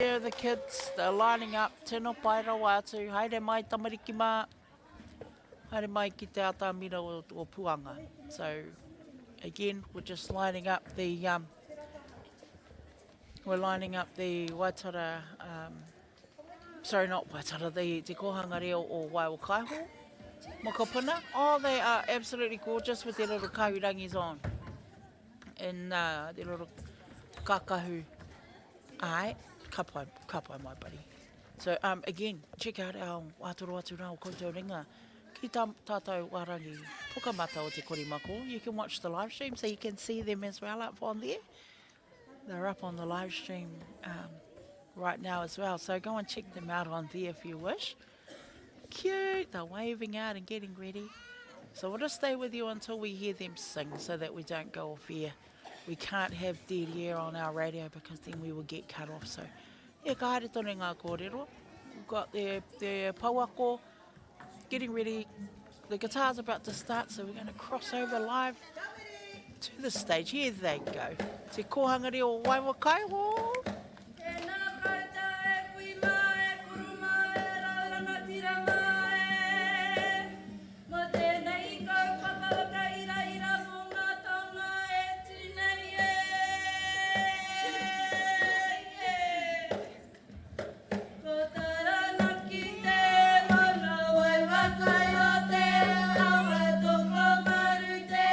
Here are the kids, they're lining up, tino pai rawa atu, haere mai tamariki mā, haere mai ki te atamira o, o Puanga. So, again, we're just lining up the, um, we're lining up the Waitara, um, sorry, not Waitara, the Te Kōhanga Reo o Waiokaiho, mokopuna. Oh, they are absolutely gorgeous with their little kahurangis on and uh, their little kakahu. Aye, ka pai, ka pai my buddy. So um, again, check out our wātoro atu rā o koutou ringa ki tā tātou wārangi pukamata o Te Korimako. You can watch the live stream so you can see them as well up on there. They're up on the live stream um, right now as well. So go and check them out on there if you wish. Cute, they're waving out and getting ready. So we'll just stay with you until we hear them sing so that we don't go off air. We can't have dead air on our radio because then we will get cut off. So, yeah, ka haere tonu ngā kōrero. We've got the, the pouako getting ready. The guitar's about to start, so we're going to cross over live to the stage. Here they go. Te kōhanga reo o Waiwakaiho. Tēnā koutou e kui mā, e kuru mā, e rau rangatira mā e. Mō tēnei kaupapa whakairaira mō ngā taonga e tū nei e. Ko Taranaki te maunga waiwhakai o te awa tokomaru te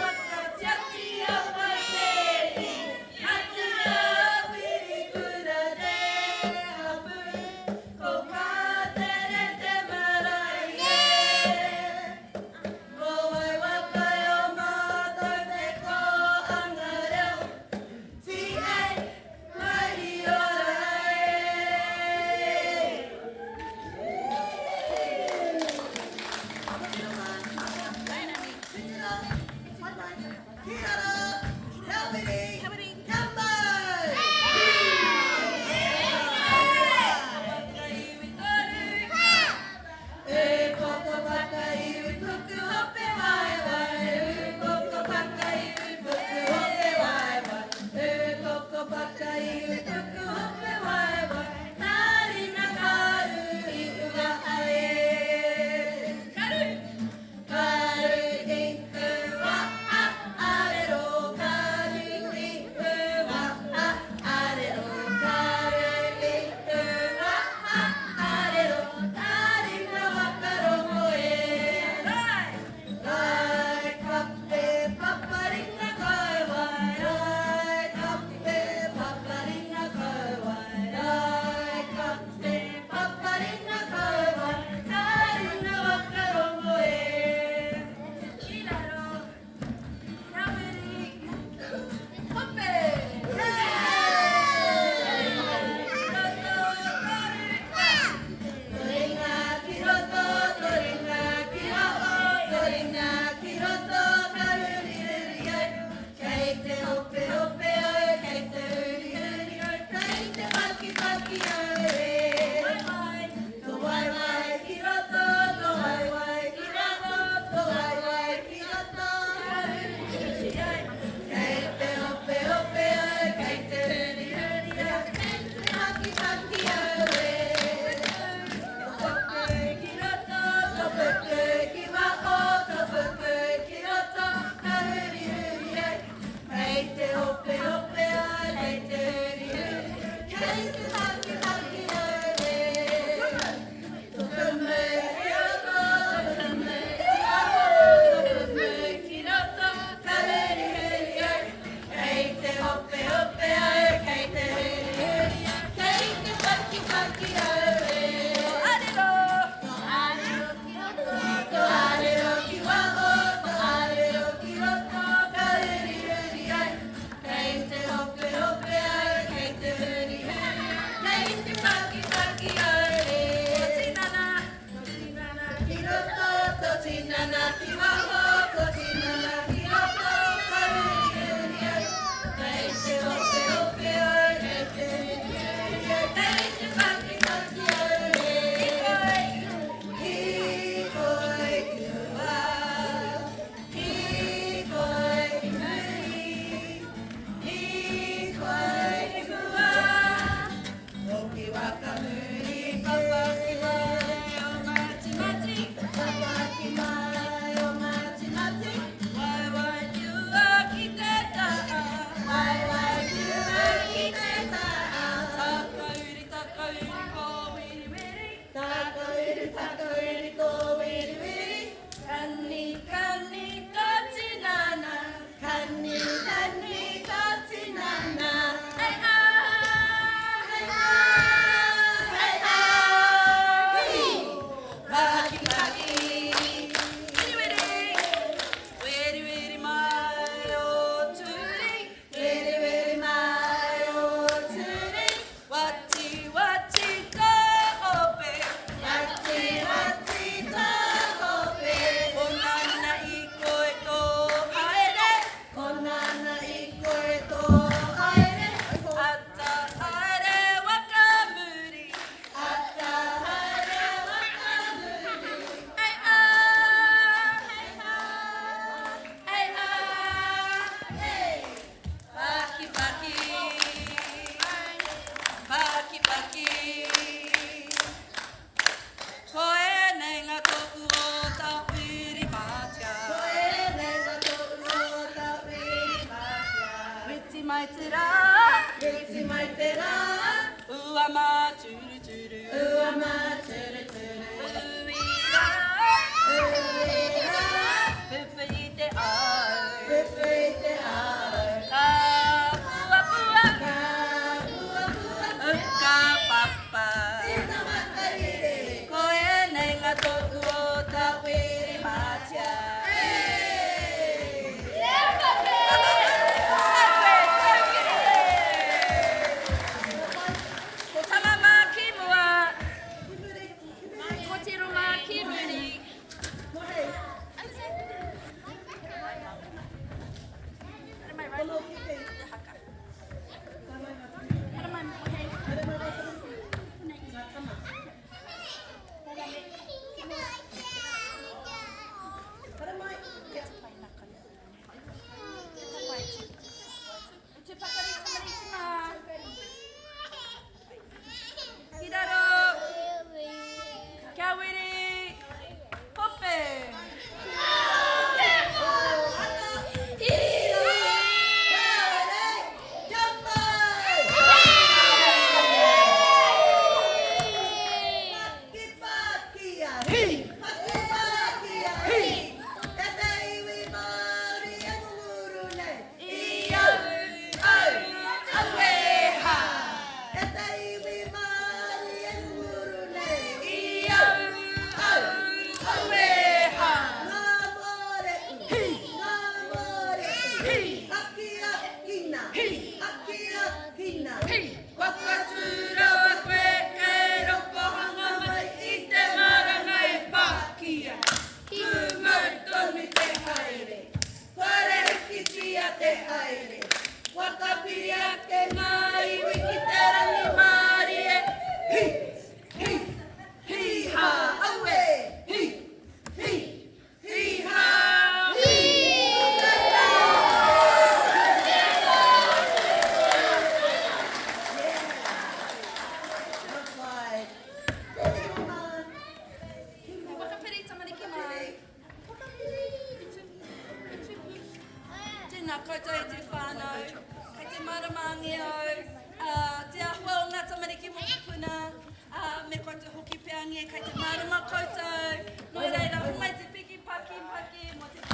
waka tiati awa te i atu ngā piri. Whakamuri, papaki mai o Matimati. Papaki mai o Matimati. Waewae whiua ki te taha. Waewae whiua ki te taha. Takauri, takauri, ko wiriwiri. Takauri, takauri, ko wiriwiri. Kani, kani, ka tinana. Kani, kani, ka tinana. Hei a, hei a, hei a. Paki, paki. Wiri, wiri. Wiri, wiri mai o turi. Wiri, wiri mai o turi. Wati, wati, ka ope. Wati, wati, ka ope. Konana i koe tō haere. Konana i koe tō haere. Ata haere wakamuri. Ata haere wakamuri. Hei a, hei a, hei a, Hey! Paki, paki, paki, paki. Ko ēnei ngā tohu o Tāwhirimātea. Ko ēnei ngā tohu o Tāwhirimātea. Whiti mai te rā. Whiti mai te rā. Ua māturuturu. Ua māturuturu. Uira. Uira. Pupu i te au. Pupu i te au. Ka pua pua. Ka pua pua. Ka papa. Tēnā makariri. Ko ēnei ngā tohu o Tāwhirimātea. Hey! Ko tama mā ki mua, ko tiro mā ki muri. Ki raro, kia wiri, hope. I au, au, au e ha. I au, au, au e ha. Whakatūrawa koe kei rokohanga mai i te maranga e pākia. Pūmau tonu te haere. Kore hikitia te haere. Whakapiri ake ngā iwi ki te rangimārie. Hi, hi, hi ha, aue. Hi, hi, hi ha. Whakapiri tamariki mai. Tēnā koutou e te whānau, kei te marama ange au, te ahua o ngā tamariki mokopuna, me koutou hoki pea ange, kei te marama koutou. Nō reira, homai te piki paki paki mō te